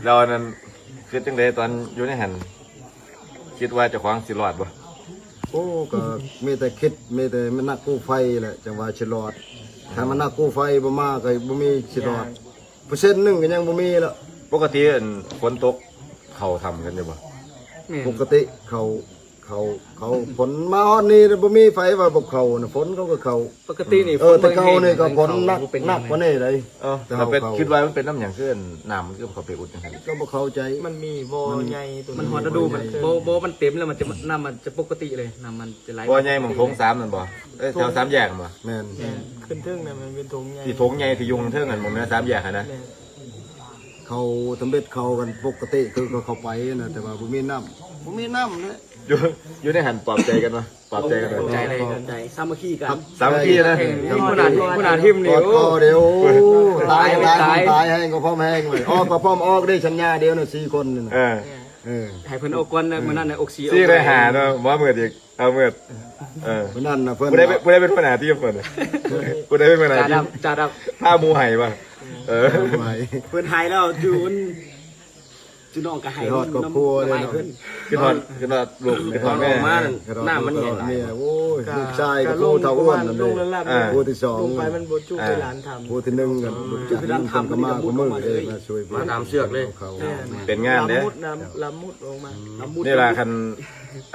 ແລ້ວອັນນັ້ນ ຄິດຈັ່ງໃດຕອນຢູ່ໃນຫັ້ນ? ຄິດວ່າເຈົ້າຂອງຊິລອດບໍ່? ໂອ້ ກໍມີແຕ່ຄິດ ມີແຕ່ນັກກູ້ໄພແຫຼະ ຈັ່ງວ່າຊິລອດ. ຖ້າມັນນັກກູ້ໄພບໍ່ມາ ກໍບໍ່ມີຊິລອດ. ເປີເຊັນໜຶ່ງກໍຍັງບໍ່ມີລະ. ປົກກະຕິອັນຝົນຕົກເຂົ້າຖ້ຳກັນຢູ່ບໍ່? ແມ່ນ ປົກກະຕິເຂົ້າ ເຂົ້າ ເຂົ້າ. ຝົນມາຮອດນີ້ບໍ່ມີໃຜວ່າບໍ່ເຂົ້ານະ ຝົນເຂົາກໍເຂົ້າ. ປົກກະຕິນີ້ ເອີ ຝົນ ແຕ່ເກົ່ານີ້ກໍຝົນໜັກ ບໍ່ເປັນຫຍັງ ໜັກກວ່ານີ້ໃດ. ເອີ ແຕ່ເຮົາ ແຕ່ຄິດວ່າມັນເປັນນຳຫຍັງ ຄືນ້ຳມັນຄືເຂົ້າໄປອຸດຈັ່ງຊັ້ນ? ກໍບໍ່ເຂົ້າໃຈ. ມັນມີບໍ່ໃຫຍ່ຕົວ ມັນຮອດລະດູມັນ ບໍ່ ບໍ່ ມັນເຕັມແລ້ວ ມັນຈະ ນ້ຳມັນຈະປົກກະຕິເລີຍ ນ້ຳມັນຈະໄຫຼ. ບໍ່ໃຫຍ່ໝ່ອງໂຖງສາມນັ້ນບໍ່? ເອີ ແຖວສາມແຍກນັ້ນບໍ່? ແມ່ນ ແມ່ນ ຂຶ້ນເທິງນັ້ນມັນເປັນໂຖງໃຫຍ່ ທີ່ໂຖງໃຫຍ່ທີ່ຢູ່ເທິງນັ້ນ ໝ່ອງເໜືອສາມແຍກຫັ້ນນະ. ແມ່ນ ເຂົາທຳເບັດເຂົາກັນປົກກະຕິ ຄືເຂົາເຂົ້າໄປນະ ແຕ່ວ່າບໍ່ມີນ້ຳ ບໍ່ມີນ້ຳເລີຍ. ຢູ່ ຢູ່ໃນຫັ້ນປອບໃຈກັນບໍ່? ປອບໃຈກັນບໍ່? ຂອບໃຈເລີຍ ຂອບໃຈ ສາມັກຄີກັນ ສາມັກຄີນະ. ເອີ ຫົວໜ້າ ຫົວໜ້າທີມນີ້ ກອດຄໍເດີ ໂອ້ ຕາຍ ຕາຍ ຕາຍ ຕາຍແຮງກໍພ້ອມແຮງເລີຍ. ອອກກໍພ້ອມອອກເດ້ ສັນຍາດຽວນະ ສີ່ຄົນນີ້ນະ. ເອີ ເອີ ໃຫ້ເພິ່ນອອກກ່ອນນະ ມື້ນັ້ນນະ ອອກສີ່ ສີ່ໄດ້ຫ້າເນາະ ບໍ່ເໝິດອີກ ເອົາເໝິດ. ເອີ ມື້ນັ້ນນະ ເພິ່ນ ຜູ້ໃດເປັນ ຜູ້ໃດເປັນຫົວໜ້າທີມເພິ່ນ? ຜູ້ໃດເປັນຫົວໜ້າທີມ? ຈ່າດຳ ຈ່າດຳ ພາໝູ່ໄຫ້ບໍ່? ເອີ ເພິ່ນໄຫ້ແລ້ວ ຈຸ ຈຸນ້ອງກໍໄຫ້ ຄິດຮອດຄອບຄົວເດ້ເນາະ. ຄິດຮອດ ຄິດຮອດລູກ ຄິດຮອດແມ່. ຕອນອອກມານັ້ນ ນ້ຳມັນແຫ້ງຫຼາຍ. ໂອ້ຍ ກໍ ລູກຊາຍກໍຜູ້ເຖົ້າອ້ວນນັ້ນເດ້ ຜູ້ທີສອງ ລົງໄປມັນບໍ່ຈຸ ເອີ ຫຼານຖ້ຳ ຜູ້ທີໜຶ່ງກໍ ເພິ່ນກໍມາຄູ່ມື້ເດ້ ມາຊ່ວຍ ມາຕາມເຊືອກເລີຍ. ເປັນງານເດ້ ລຳມຸດ ລຳມຸດອອກມາ ລຳມຸດ. ນີ້ລະ ຄັນ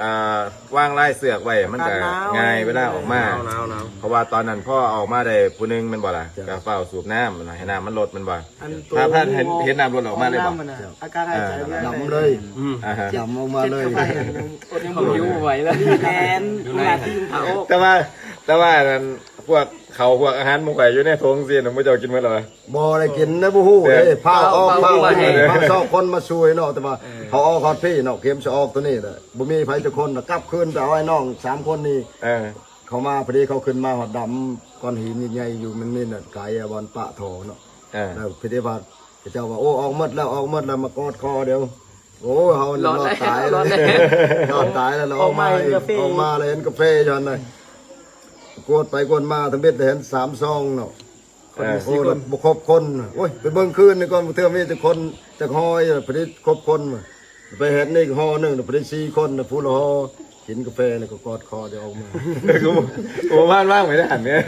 ອ່າ ວາງລາຍເຊືອກໄວ້ ມັນກໍງ່າຍເວລາອອກມາ. ໜາວໆໆ ເພາະວ່າຕອນນັ້ນພໍອອກມາໄດ້ຜູ້ໜຶ່ງແມ່ນບໍ່ລະ? ກໍຟ້າວສູບນ້ຳ ໃຫ້ນ້ຳມັນລົດແມ່ນບໍ່? ຖ້າ ຖ້າເຫັນ ເຫັນນ້ຳລົດອອກມາເລີຍບໍ່? ອາການຫາຍໃຈ ດຳເລີຍ. ອືມ ດຳອອກມາເລີຍ ອດຍັງບໍ່ຫິວໄຫວແລ້ວ. ແມ່ນ ແຕ່ວ່າ ແຕ່ວ່າອັນນັ້ນ ພວກເຂົ້າພວກອາຫານໝູ່ຂ້ອຍຢູ່ໃນຖົງຊີ້ນະ ໝູ່ເຈົ້າກິນໝົດແລ້ວຫວາ? ບໍ່ໄດ້ກິນນະ ບໍ່ຮູ້ເດ້. ຟ້າວອອກ ຟ້າວອອກ ເອີ ຟ້າວຊອກຄົນມາຊ່ວຍເນາະ. ແຕ່ວ່າ ເອີ ເຂົາອອກຮອດພີ້ເນາະ ເຂັມຊິອອກຕົວນີ້ແຫຼະ ບໍ່ມີໃຜຈັກຄົນ ກັບຄືນໄປເອົາອ້າຍນ້ອງສາມຄົນນີ້. ເອີ ເຂົາມາພໍດີ ເຂົາຂຶ້ນມາຮອດດຳ ກ້ອນຫີນໃຫຍ່ໆຢູ່ ມັນມີນັ້ນ ກາຍບ່ອນປະທໍ່ເນາະ. ເອີ ແລ້ວພິທີບາດເຂົາເຈົ້າວ່າ ໂອ້ ອອກໝົດແລ້ວ ອອກໝົດແລ້ວ ມາກອດຄໍດຽວ. ໂອ້ ເຮົາລອດຕາຍ ລອດຕາຍແລ້ວ ລະອອກມາ ອອກມາແລ້ວເຫັນກາເຟຢູ່ຫັ້ນນະ. ກວດໄປກວດມາ ທຳອິດເຫັນສາມຊອງເນາະ. ເອີ ໂອ້ ບໍ່ຄົບຄົນ. ໂອ້ຍ ໄປເບິ່ງຄືນນີ້ກ່ອນ ເທື່ອມີແຕ່ຄົນຈັກຮ້ອຍ ພໍດີຄົບຄົນ. ໄປເຫັນອີກຫໍ່ໜຶ່ງ ພໍດີສີ່ຄົນ ຜູ້ລະຫໍ່ ກິນກາເຟແລ້ວກໍກອດຄໍດຽວອອກມາ. ໂອ້ ບ້ານວ່າງໄປໄດ້ຫັ້ນເນຍ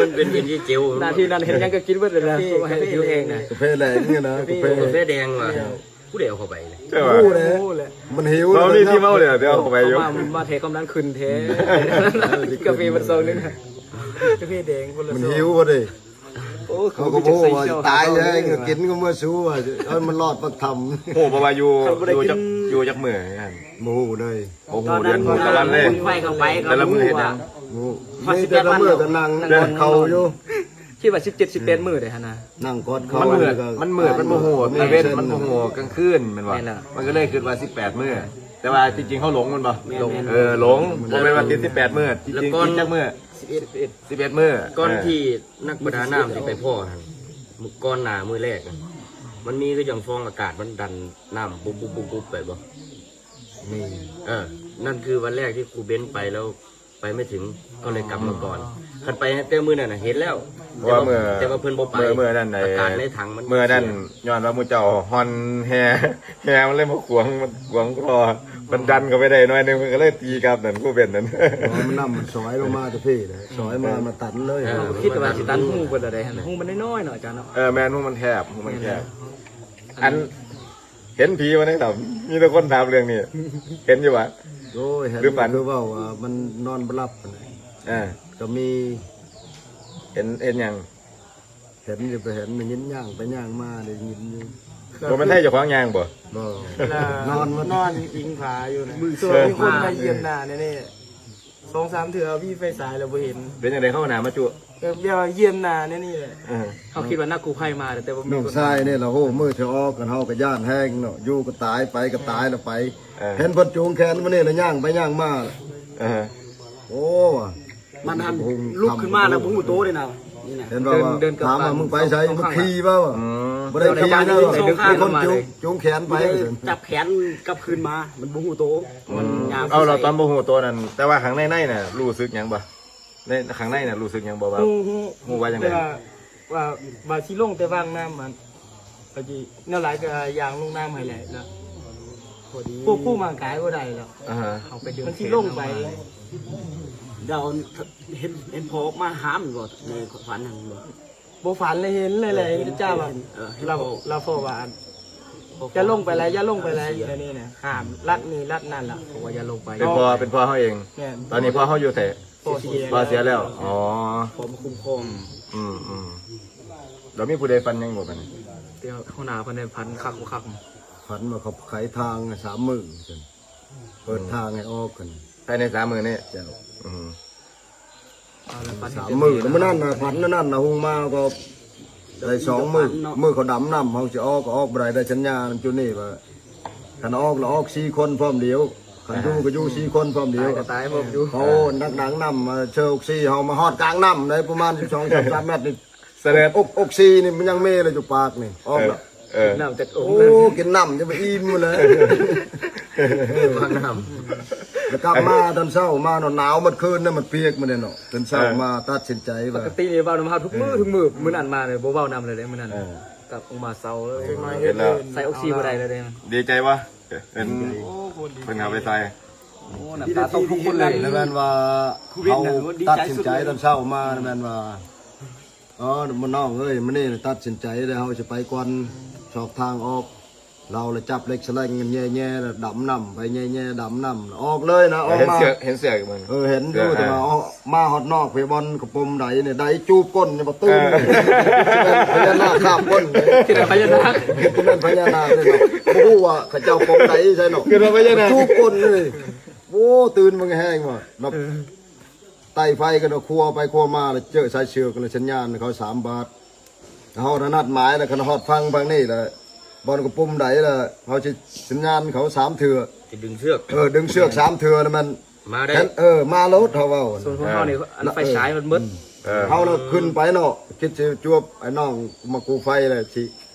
ມັນເປັນເປັນເຈວ ໜ້າທີ່ນັ້ນເຫັນຫຍັງກໍກິນເບິດເລີຍນະ. ກາເຟ ກາເຟແດງນີ້ນະ ກາເຟ ກາເຟແດງວ່າ ຜູ້ໃດເອົາເຂົ້າໄປ? ເຈົ້າວ່າ ຮູ້ແຫຼະ ມັນຫິວ ເຂົາມີທີ່ເມົາເລີຍ ເອົາເຂົ້າໄປຢູ່. ເຂົາມາແທ້ ກຳລັງຂຶ້ນແທ້ ກາເຟມັນຊອງໜຶ່ງ ກາເຟແດງຄົນລະຊອງ ມັນຫິວບໍ່ເດ້. ໂອ້ ເຂົາກໍບໍ່ຮູ້ວ່າຕາຍແລ້ວ ກິນກໍເມື່ອຊູວ່າ ເອີ ມັນລອດປາກຖ້ຳ. ໂອ້ ບໍ່ວ່າຢູ່ ຢູ່ຈັກ ຢູ່ຈັກມື້ຫັ້ນ? ບໍ່ຮູ້ເລີຍ ບໍ່ຮູ້ເດືອນຮູ້ຕະວັນເລີຍ. ໄຟເຂົ້າໄປກໍ ແຕ່ລະມື້ເຮັດຫຍັງ? ມີແຕ່ລະມື້ກໍນັ່ງກອດເຂົາຢູ່. ຄິດວ່າສິບເຈັດ ສິບແປດມື້ເດ້ຫັ້ນນະ ນັ່ງກອດເຂົາ. ມັນມືດ ມັນມືດ ມັນບໍ່ຮູ້ຕາເວັນ ມັນບໍ່ຮູ້ກາງຄືນແມ່ນບໍ່? ມັນກໍເລີຍຄິດວ່າສິບແປດມື້ ແຕ່ວ່າທີ່ຈິງເຮົາຫຼົງແມ່ນບໍ່? ເອີ ຫຼົງ ບໍ່ແມ່ນວ່າຕິດສິບແປດມື້ ທີ່ຈິງຕິດຈັກມື້? ສິບເອັດ ສິບເອັດມື້. ກ່ອນທີ່ນັກປະດານ້ຳຊິໄປພໍ້ຫັ້ນ ມື້ກ່ອນໜ້າມື້ແລກ ມັນມີຄືຈັ່ງຟອງອາກາດມັນດັນນ້ຳປຸບໆໆໄປບໍ່? ມີ ເອີ ນັ້ນຄືວັນແລກທີ່ຄູເບັນໄປແລ້ວ ໄປໄມ່ເຖິງ ກໍເລີຍກັບມາກ່ອນ. ຄັນໄປແຕ່ມື້ນັ້ນນະເຫັນແລ້ວ ເພາະວ່າເມື່ອ ແຕ່ວ່າເພິ່ນບໍ່ໄປ ເມື່ອນັ້ນ ອາກາດໃນຖັງມັນ ເມື່ອນັ້ນຍ້ອນວ່າໝູ່ເຈົ້າຮ່ອນແຮ່ ແຮ່ມັນເລີຍມາຂວາງ ມັນຂວາງຄໍ ມັນດັນເຂົ້າໄປໄດ້ໜ້ອຍໜຶ່ງ ເພິ່ນກໍເລີຍຕີກັບນັ້ນ ຄູເບັນນັ້ນ. ເພາະວ່ານ້ຳມັນຊອຍລົງມາແຕ່ພີ້ເດ້ ຊອຍມາ ມາຕັນເລີຍ. ເອີ ຄິດວ່າຊິຕັນຮູເພິ່ນລະໄດ໋ ຮູມັນນ້ອຍໆເນາະອາຈານເນາະ. ເອີ ແມ່ນ ຮູມັນແຄບ ຮູມັນແຄບ. ແມ່ນ ອັນ ເຫັນຜີບໍ່ໃນຖ້ຳ? ມີແຕ່ຄົນຖາມເລື່ອງນີ້ ເຫັນຢູ່ຫວາ? ໂອ້ຍ ເຫັນ ຄືເວົ້າວ່າມັນນອນບໍ່ຫຼັບຫັ້ນນະ. ເອີ ກໍມີ ເຫັນ ເຫັນຫຍັງ? ເຫັນຢູ່ ໄປເຫັນ ໄດ້ຍິນຍ່າງໄປຍ່າງມາ ໄດ້ຍິນຢູ່. ບໍ່ແມ່ນໄທເຈົ້າຂອງຍ່າງບໍ່? ບໍ່ ນອນ ນອນອີງຜາຢູ່ນະ. ມີຄົນມາຢ້ຽມໜ້າແນ່ໆ ສອງສາມເທື່ອ ມີໄຟສາຍແລ້ວບໍ່ເຫັນ. ເປັນຈັ່ງໃດ ເຂົາໜ້າມາຈຸ? ແບບວ່າຢ້ຽມໜ້າແນວນີ້ແຫຼະ. ເອີ ເຮົາຄິດວ່ານັກກູ້ໄພມາ ແຕ່ວ່າມີ ນ້ອງຊາຍນີ້ລະ ໂອ້ ມື້ທີ່ອອກກັນ ເຮົາກໍຢ້ານແຮງເນາະ ຢູ່ກໍຕາຍ ໄປກໍຕາຍລະໄປ. ເອີ ເຫັນເພິ່ນຈູງແຂນມານີ້ລະ ຍ່າງໄປຍ່າງມາ. ເອີ ໂອ້ ມັນຫັ້ນລຸກຂຶ້ນມາລະບໍ່ຮູ້ໂຕເດ້ນະ. ເຫັນວ່າ ເດີນ ເດີນກັບ ຖາມວ່າ ບ້ານ ມຶງໄປໃສ? ສອງ ສອງຄັ້ງ ມຶງຂີ່ບໍ່? ອືມ ບໍ່ໄດ້ຂີ່ນະ ມີຄົນຈູງ ຈູງແຂນໄປ ຈັບແຂນກັບຄືນມາ ມັນບໍ່ຮູ້ໂຕ. ມັນຍາມ ເອົາ ແລ້ວຕອນບໍ່ຮູ້ໂຕນັ້ນ ແຕ່ວ່າຂ້າງໃນໃນນະ ຮູ້ສຶກຫຍັງບໍ່? ໃນຂ້າງໃນນະ ຮູ້ສຶກຫຍັງບໍ່ວ່າ ຮູ້ ຮູ້ ຮູ້ວ່າຈັ່ງໃດ? ແຕ່ວ່າ ວ່າ ວ່າຊິລົງແຕ່ວາງນ້ຳ ອັນ ກໍຊິແນວຫຼາຍກໍຍ່າງລົງນ້ຳໃຫ້ແຫຼະເນາະ ຄວບຄຸມຮ່າງກາຍບໍ່ໄດ້ແລ້ວ ອ່າຮະ ເຮົາໄປດຶງ ມັນຊິລົງໄປ ດາວເຫັນ ເຫັນພໍ່ອອກມາຫ້າມບໍ່ ໃນຝັນຫັ້ນບໍ່? ບໍ່ຝັນເລີຍ ເຫັນເລີຍແຫຼະ ເຫັນເຈົ້າວ່າ ເອີ ເຫັນ ລາວ ພໍ່ ລາວເວົ້າວ່າ ຢ່າລົງໄປຫຼາຍ ຢ່າລົງໄປຫຼາຍ ດຽວນີ້ນະ ຫ້າມລັດນີ້ລັດນັ້ນລະ ເຂົາວ່າຢ່າລົງໄປ ເປັນພໍ່ ເປັນພໍ່ເຮົາເອງ ແມ່ນ ຕອນນີ້ພໍ່ເຮົາຢູ່ໃສ? ພໍ່ເສຍ ພໍ່ເສຍແລ້ວ ອໍ ພໍ່ມາຄຸ້ມຄອງ ອືມໆ ແລ້ວມີຜູ້ໃດຝັນຫຍັງບໍ່ບາດນີ້? ແຕ່ຫົວໜ້າເພິ່ນໄດ້ຝັນຄັກບໍ່ຄັກ ຝັນວ່າເຂົາໄຂທາງໃຫ້ສາມມື້ ເປີດທາງໃຫ້ອອກກັນ ພາຍໃນສາມມື້ນີ້ ເຈົ້າ ອືມ ສາມມື້ ມື້ນັ້ນນະ ຝັນມື້ນັ້ນນະ ຮຸ່ງມາກໍໄດ້ສອງມື້ ມື້ເຂົາດຳນ້ຳ ເຮົາຊິອອກກໍອອກບໍ່ໄດ້ ໄດ້ສັນຍານຳຈຸນີ້ວ່າ ຄັນອອກລະອອກສີ່ຄົນພ້ອມດຽວ ຄັນຢູ່ກໍຢູ່ສີ່ຄົນພ້ອມດຽວ ຕາຍກໍຕາຍພ້ອມຢູ່ ເຂົານັກດຳນ້ຳມາເຊີອອກຊີ ເຮົາມາຮອດກາງນ້ຳໄດ້ປະມານສິບສອງ ສາມແມັດນີ້ ສະແດດ ອອກ ອອກຊີນີ້ມັນຍັງມີລະຢູ່ປາກນີ້ ອອກລະ ເອີ ກິນນ້ຳຈັກອົງ ໂອ້ ກິນນ້ຳຈະໄປອີ່ມໝົດເລີຍ ເອີ ວາງນ້ຳ ແລ້ວກັບມາຕອນເຊົ້າມາເນາະ ໜາວໝົດຄືນນະ ມັນປຽກໝົດເດເນາະ ຕື່ນເຊົ້າ ເອີ ມາຕັດສິນໃຈວ່າ ປົກກະຕິນີ້ເວົ້ານຳເຮົາທຸກມື້ ເອີ ທຸກມື້ ມື້ນັ້ນມາເລີຍ ບໍ່ເວົ້ານຳເລີຍເດ້ ມື້ນັ້ນ ເອີ ກັບອອກມາເຊົາເລີຍ ໃສ່ອອກຊີບໍ່ໄດ້ເລີຍເດ້ ດີໃຈວະ ເຫັນ ໂອ້ ເພິ່ນເອົາໄປໃສ່ ໂອ້ ນ້ຳຕາຕົກທຸກຄົນເລີຍ ແລ້ວແມ່ນວ່າ ໂຄວິດ ເຮົາຕັດສິນໃຈຕອນເຊົ້າມາ ແມ່ນວ່າ ອໍ ມານ້ອງເອີຍ ມື້ນີ້ຕັດສິນໃຈແລ້ວ ເຮົາຊິໄປກ່ອນ ຊອກທາງອອກ ລາວລະຈັບເຫຼັກສະແລງແຍ່ໆ ດຳນ້ຳໄປແຍ່ໆ ດຳນ້ຳ ອອກເລີຍນະ ອອກມາ ເຫັນເສືອກ ເຫັນເສືອກຢູ່ ເອີ ເຫັນຢູ່ ເອີ ແຕ່ວ່າ ມາຮອດນອກພີ້ ບ່ອນກະປົມໄດນີ້ ໄດຈູບກົ້ນນີ້ ບັກຕື່ນ ພະຍານາກຄາບກົ້ນ ຄິດວ່າພະຍານາກ ຄິດວ່າພະຍານາກເລີຍເນາະ ບໍ່ຮູ້ວ່າເຂົາເຈົ້າປົມໄດໃສ່ເນາະ ຄິດວ່າພະຍານາກ ຈູບກົ້ນເລີຍ ໂອ້ ຕື່ນມັນແຮງວ່າ ເອີ ໄຕ່ໄຟກັນເອົາຄົວໄປຄົວມາ ແລ້ວເຈີສາຍເຊືອກ ແລ້ວສັນຍານເຂົາສາມບາດ ເຮົານະນັດໝາຍແລ້ວ ຄັນຮອດຝັ່ງຝັ່ງນີ້ແລ້ວ ບ່ອນກະປຸ້ມໃດແລ້ວ ເຮົາຊິສັນຍານເຂົາສາມເທື່ອ ຊິດຶງເຊືອກ ເອີ ດຶງເຊືອກສາມເທື່ອນະ ແມ່ນມາໄດ້ ເອີ ມາໂລດ ເຮົາເວົ້າ ສ່ວນຂອງເຮົານີ້ ເອີ ອັນໄຟສາຍມັນເບິດ ເອີ ເຮົາລະຂຶ້ນໄປເນາະ ຄິດຊິຈວບໄອ້ນ້ອງມາກູ້ໄຟແລ້ວ ຊິ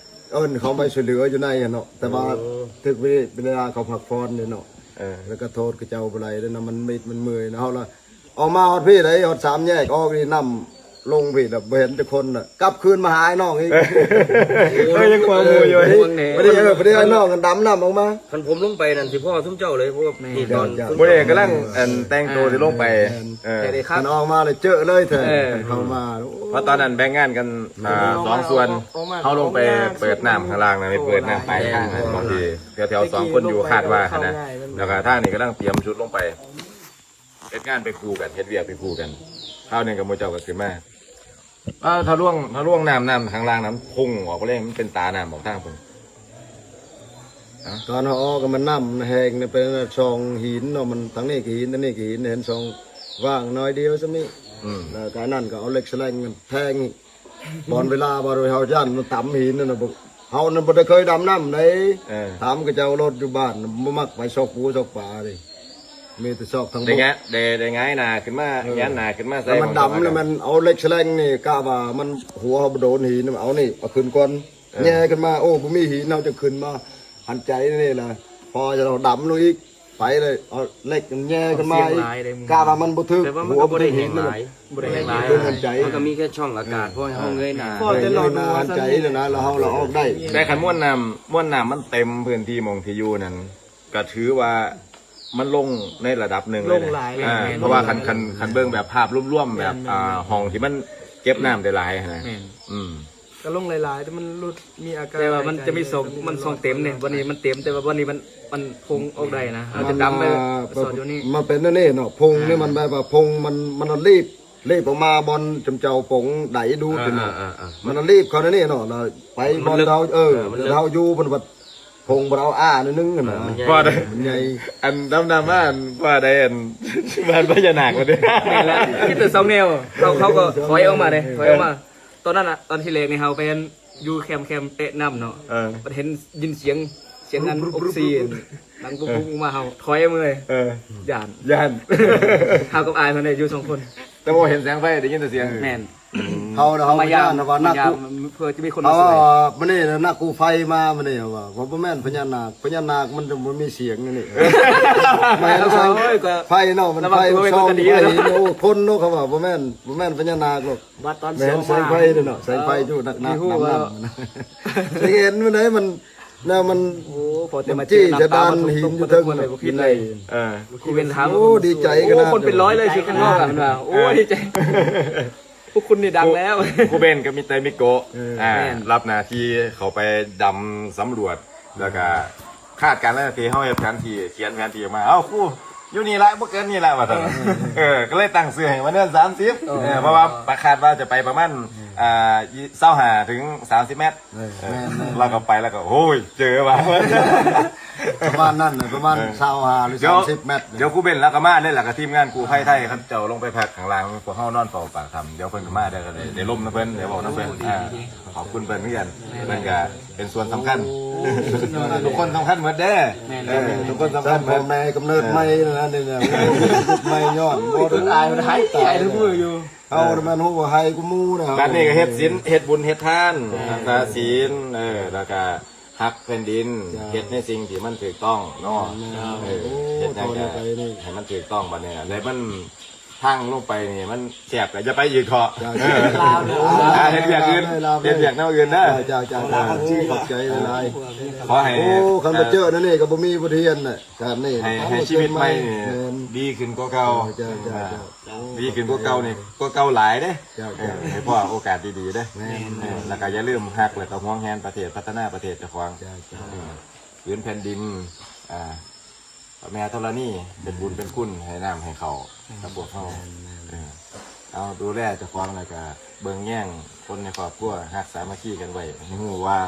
ເອີ້ນເຂົາໄປຊ່ວຍເຫຼືອຢູ່ໃນຫັ້ນເນາະ ແຕ່ວ່າ ໂອ້ ຖືກເວລາເຂົາພັກຜ່ອນເດ້ເນາະ ເອີ ແລ້ວກໍໂທດເຂົາເຈົ້າບໍ່ໄດ້ເດ້ເນາະ ມັນມິດມັນເມື່ອຍເນາະ ເຮົາລະ ອອກມາຮອດພີ້ໃດ ຮອດສາມແຍກ ອອກນີ້ນ້ຳລົງພີ້ລະ ບໍ່ເຫັນຈັກຄົນລະ ກັບຄືນມາຫາອ້າຍນ້ອງອີກ ໂອ້ຍ ຍັງກວ່າໝູ່ຢູ່ ບໍ່ໄດ້ ເອີ ພໍດີອ້າຍນ້ອງກັນດຳນ້ຳອອກມາ ຄັນຜົມລົງໄປນັ້ນ ຊິພໍ້ຊຸມເຈົ້າເລີຍ ເພາະວ່ານີ້ຕອນ ບໍ່ໄດ້ກຳລັງ ອັນ ແຕ່ງໂຕຊິລົງໄປ ເອີ ຄັນອອກມາລະເຈີເລີຍແທ້ ເອີ ເຂົ້າມາ ເພາະຕອນນັ້ນແບ່ງງານກັນ ອ່າ ສອງສ່ວນ ເຮົາລົງໄປເປີດນ້ຳຂ້າງລ່າງນະ ໄປເປີດນ້ຳປາຍທາງ ບາງທີແຖວໆສອງຄົນຢູ່ ຄາດວ່າຫັ້ນນະ ແລ້ວກໍທາງນີ້ກຳລັງຕຽມຊຸດລົງໄປ ເຮັດງານໄປຄູ່ກັນ ເຮັດວຽກໄປຄູ່ກັນ ຄາວໜຶ່ງກັບໝູ່ເຈົ້າກໍຂຶ້ນມາ ເອີ ທະລວງ ທະລວງນ້ຳ ນ້ຳຂ້າງລ່າງນັ້ນພຸ່ງອອກໄປເລີຍ ມັນເປັນຕານ້ຳອອກທາງພຸ້ນ ຕອນເຮົາອອກມັນນ້ຳແຮງ ເປັນຊ່ອງຫີນເນາະ ມັນທາງນີ້ກໍຫີນ ທາງນີ້ກໍຫີນ ເຫັນຊ່ອງວ່າງໜ້ອຍດຽວຊ່ຳນີ້ ອືມ ແລ້ວກໍອັນນັ້ນກໍເອົາເຫຼັກສະແລງແທງ ບ່ອນເວລາ ບ່ອນເຮົາຢ້ານມັນຕຳຫີນນັ້ນນະ ເຮົານັ້ນບໍ່ໄດ້ເຄີຍດຳນ້ຳໃດ ເອີ ຖາມເຂົາເຈົ້າໂລດຢູ່ບ້ານ ບໍ່ມັກໄປຊອກປູຊອກປາເດ້ ມີແຕ່ຊອກທາງບົກ ໄດ້ງາຍ ໄດ້ ໄດ້ຫງາຍໜ້າຂຶ້ນມາ ເອີ ຫງາຍໜ້າຂຶ້ນມາໃສ່ ແລ້ວມັນດຳ ແລ້ວມັນເອົາເຫຼັກສະແລງນີ້ ກະວ່າມັນຫົວເຮົາບໍ່ໂດນຫີນ ເອົານີ້ເອົາຂຶ້ນກ່ອນ ເອີ ແຍ່ຂຶ້ນມາ ໂອ້ ບໍ່ມີຫີນ ເຮົາຈະຂຶ້ນມາຫັນໃຈນີ້ລະ ພໍຈະເຮົາດຳລົງອີກ ໄປເລີຍ ເອົາເຫຼັກແຍ່ຂຶ້ນມາອີກ ກະວ່າມັນບໍ່ຖືກ ແຕ່ວ່າມັນກໍບໍ່ໄດ້ແຮງຫຼາຍ ບໍ່ໄດ້ແຮງຫຼາຍ ມັນກໍມີແຄ່ຊ່ອງອາກາດ ເອີ ພໍໃຫ້ເຮົາເງີຍໜ້າ ພໍແຕ່ເຮົາດູວ່າຊັ້ນ ໃຈນະ ແລ້ວເຮົາລະອອກໄດ້ ແຕ່ຄັນມວນນ້ຳ ມວນນ້ຳມັນເຕັມພື້ນທີ່ໝ່ອງທີ່ຢູ່ນັ້ນ ກໍຖືວ່າມັນລົງໃນລະດັບໜຶ່ງເລີຍ ລົງຫຼາຍ ອ່າ ແມ່ນ ເພາະວ່າຄັນ ຄັນ ຄັນເບິ່ງແບບພາບລວມໆ ແບບ ແມ່ນໆ ອ່າ ຫ້ອງທີ່ມັນເກັບນ້ຳໄດ້ຫຼາຍຫັ້ນນະ ແມ່ນ ອືມ ກໍລົງຫຼາຍໆ ແຕ່ມັນຫຼຸດ ມີອາການ ແຕ່ວ່າມັນຈະມີຊ່ອງ ມັນຊ່ອງເຕັມເດ້ ວັນນີ້ມັນເຕັມ ແຕ່ວ່າວັນນີ້ມັນ ມັນພົ່ງອອກໄດ້ນະ ເຮົາຈະດຳໄປສອດຢູ່ນີ້ ມັນເປັນແນວນີ້ເນາະ ພົ່ງນີ້ ອ່າ ມັນແບບວ່າພົ່ງມັນ ມັນນະລີບ ລີບອອກມາບ່ອນຈຸມເຈົ້າປົງໄດດູດເນາະ ອ່າໆໆ ມັນນະລີບເຂົ້າໃນນີ້ເນາະ ແລ້ວໄປບ່ອນເຮົາ ເອີ ມັນເລິກ ເອີ ມັນເລິກ ເຮົາຢູ່ເພິ່ນບັດ ພົ່ງບໍ່ໄດ້ເອົາອ້າໜ້ອຍໜຶ່ງຫັ້ນນະ ມັນໃຫຍ່ ມັນໃຫຍ່ ອັນດຳໆມາ ອັນວ່າໄດ້ ອັນ ບ້ານພະຍານາກວ່າເດ້ ແມ່ນແລ້ວ ມີແຕ່ສອງແນວ ເຂົາ ເຂົາກໍຖອຍອອກມາເດ້ ຖອຍອອກມາ ເອີ ຕອນນັ້ນນະ ຕອນທີແລກນີ້ເຮົາໄປ ຢູ່ແຄມ ແຄມແຕະນ້ຳເນາະ ເອີ ບັດເຫັນ ຍິນສຽງ ສຽງອັນອົກຊີນ ດັງປຸບໆອອກມາ ເຮົາຖອຍອອກມາເລີຍ ເອີ ຢ້ານ ຢ້ານ ເຮົາກັບອ້າຍເພິ່ນໄດ້ຢູ່ສອງຄົນ ແຕ່ບໍ່ເຫັນແສງໄຟ ໄດ້ຍິນແຕ່ສຽງ ແມ່ນ ເຮົາ ເຮົາ ມາຢາມ ຢ້ານວ່າໜັກ ມາຢາມ ເພື່ອຈະມີຄົນມາຊ່ວຍ. ເຂົາວ່າມື້ນີ້ນະ ນັກກູ້ໄພມາມື້ນີ້ ເຂົາວ່າ ບໍ່ແມ່ນພະຍານາກ ພະຍານາກມັນຈະບໍ່ມີສຽງນີ້. ແມ່ນ ໂອ້ຍ ກໍໄຟເນາະ ມັນໄຟ ລະວັງຕົວໄວ້ ຊອງ ກໍດີ ໄຟ ເນາະ ໂອ້ ຄົນເນາະ ເຂົາວ່າ ບໍ່ແມ່ນ ບໍ່ແມ່ນພະຍານາກດອກ ບາດຕອນ ແມ່ນແສງໄຟເດ້ເນາະ ແສງໄຟຢູ່ໜັກໆ ເອີ ນຳໆ ຊິເຫັນມື້ໃດມັນ ແນວມັນ ໂອ້ ພໍແຕ່ມາເຈີ ຈີ້ ໜ້າ ຈະ ຕາ ດານ ມັນ ຫີນຢູ່ເທິງ ບໍ່ໄດ້ເຫັນເລີຍ. ເອີ ຄູເບນຖາມ ໂອ້ ດີໃຈຂະໜາດ ໂອ້ ຄົນເປັນຮ້ອຍເລີຍ ເອີ ຊິຂຶ້ນຮອດ ເອີ ເພິ່ນວ່າ ໂອ້ ເອີ ດີໃຈ. ຄູ ຄູເບນກໍມີແຕ່ມິໂກະ ເອີ ອ່າ ແມ່ນ ຮັບໜ້າທີ່ເຂົ້າໄປດຳສຳຫຼວດ ແລ້ວກໍຄາດການແລ້ວ ທີ່ເຮົາເຮັດແຜນທີ່ ຂຽນແຜນທີ່ອອກມາ ເອົ້າ ຄູ ຢູ່ນີ້ລະ ບໍ່ເກີນນີ້ລະ ວ່າຊັ້ນ. ເອີ ເອີ ກໍເລີຍຕັ້ງຊື່ໃຫ້ວ່າເນີນສາມສິບ ເອີ ເອີ ເພາະວ່າຄາດວ່າຈະໄປປະມານ ອ່າ ຊາວຫ້າເຖິງສາມສິບແມັດ. ເອີ ເອີ ແມ່ນໆ ແລ້ວກໍໄປ ແລ້ວກໍ ໂອ້ຍ ເຈີວ່າ ປະມານນັ້ນນະ ປະມານ ເອີ ຊາວຫ້າ ຫຼື ດຽວ ສາມສິບແມັດ. ດຽວຄູເບນລາວກໍມາເດ້ ແລ້ວກໍທີມງານກູ້ໄພໄທ ເຂົາເຈົ້າລົງໄປພັກຂ້າງລ່າງ ພວກເຮົານອນເຝົ້າປາກຖ້ຳ ດຽວເພິ່ນກໍມາ ດຽວກໍໄດ້ ໄດ້ລົມນຳເພິ່ນ ໄດ້ເວົ້ານຳເພິ່ນ. ໂອ້ ອ່າ ຂອບຄຸນເພິ່ນຄືກັນ ເພິ່ນກໍເປັນສ່ວນສຳຄັນ ໂອ້ ທຸກຄົນສຳຄັນໝົດເດ້. ແມ່ນ ເອີ ແມ່ນ ທຸກຄົນສຳຄັນໝົດ ພໍ່ແມ່ກຳເນີດໃໝ່ນັ້ນນະ ເອີ ນີ້ນະ ໃໝ່ຍ້ອນ ໂອ້ ບໍ່ ຈົນອາຍ ມັນຫາຍໃຈທຸກມື້ຢູ່. ເຮົານະແມ່ນຮູ້ວ່າໄຮກວ່າໝູ່ນະ ບາດນີ້ກໍເຮັດສິນ ເຮັດບຸນເຮັດທານ ເອີ ຮັກສາສິນ ເອີ ແລ້ວກໍຮັກແຜ່ນດິນ ເຈົ້າ ເຮັດໃນສິ່ງທີ່ມັນຖືກຕ້ອງເນາະ. ແມ່ນໆ ເອີ ໂອ້ ເຮັດຫຍັງກໍໃຫ້ມັນຖືກຕ້ອງ ບາດນີ້ນະ ແລ້ວມັນທາງລົງໄປນີ້ມັນແຄບ ກໍຢ່າໄປອີກເຖາະ. ເຈົ້າ ເອີ ລາວເດີ ອ່າ ເຮັດວຽກອື່ນ ເຮັດວຽກແນວອື່ນເດີ. ເຈົ້າໆ ຂອບໃຈຫຼາຍໆ ຂໍໃຫ້ ໂອ້ ຄັນບໍ່ເຈີແນວນີ້ກໍບໍ່ມີບົດຮຽນນະ ຊາດນີ້ ໃຫ້ ໃຫ້ຊີວິດໃໝ່ນີ້ ແມ່ນ ດີຂຶ້ນກວ່າເກົ່າ. ເຈົ້າໆໆ ດີຂຶ້ນກວ່າເກົ່ານີ້ ກວ່າເກົ່າຫຼາຍເດ້. ເຈົ້າໆ ເອີ ໃຫ້ພໍ້ໂອກາດດີໆເດ້. ແມ່ນໆ ເອີ ແລ້ວກໍຢ່າລືມຮັກ ແລ້ວກໍຫວງແຫນປະເທດ ພັດທະນາປະເທດເຈົ້າຂອງ. ເຈົ້າໆ ເອີ ພື້ນແຜ່ນດິນ ອ່າ ພະແມ່ທໍລະນີ ເປັນບຸນເປັນຄຸນໃຫ້ນ້ຳໃຫ້ເຂົ້າກັບພວກເຮົາ. ແມ່ນໆ ເອີ ເອົາ ດູແລເຈົ້າຂອງ ແລ້ວກໍເບິ່ງແຍງຄົນໃນຄອບຄົວ ຮັກສາມັກຄີກັນໄວ້ ໃຫ້ຮູ້ວ່າ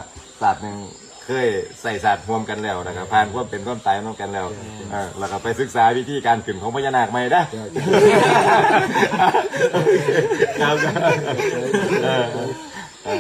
ຊາດໜຶ່ງ ເຄີຍໃຊ້ຊາດຮ່ວມກັນແລ້ວ ແລ້ວກໍຜ່ານຄວາມເປັນຄວາມຕາຍນຳກັນແລ້ວ. ເອີ ແລ້ວກໍໄປສຶກສາວິທີການຂຶ້ນຂອງພະຍານາກໃໝ່ເດີ້. ເຈົ້າ ເຈົ້າ ເຈົ້າ ເອີ.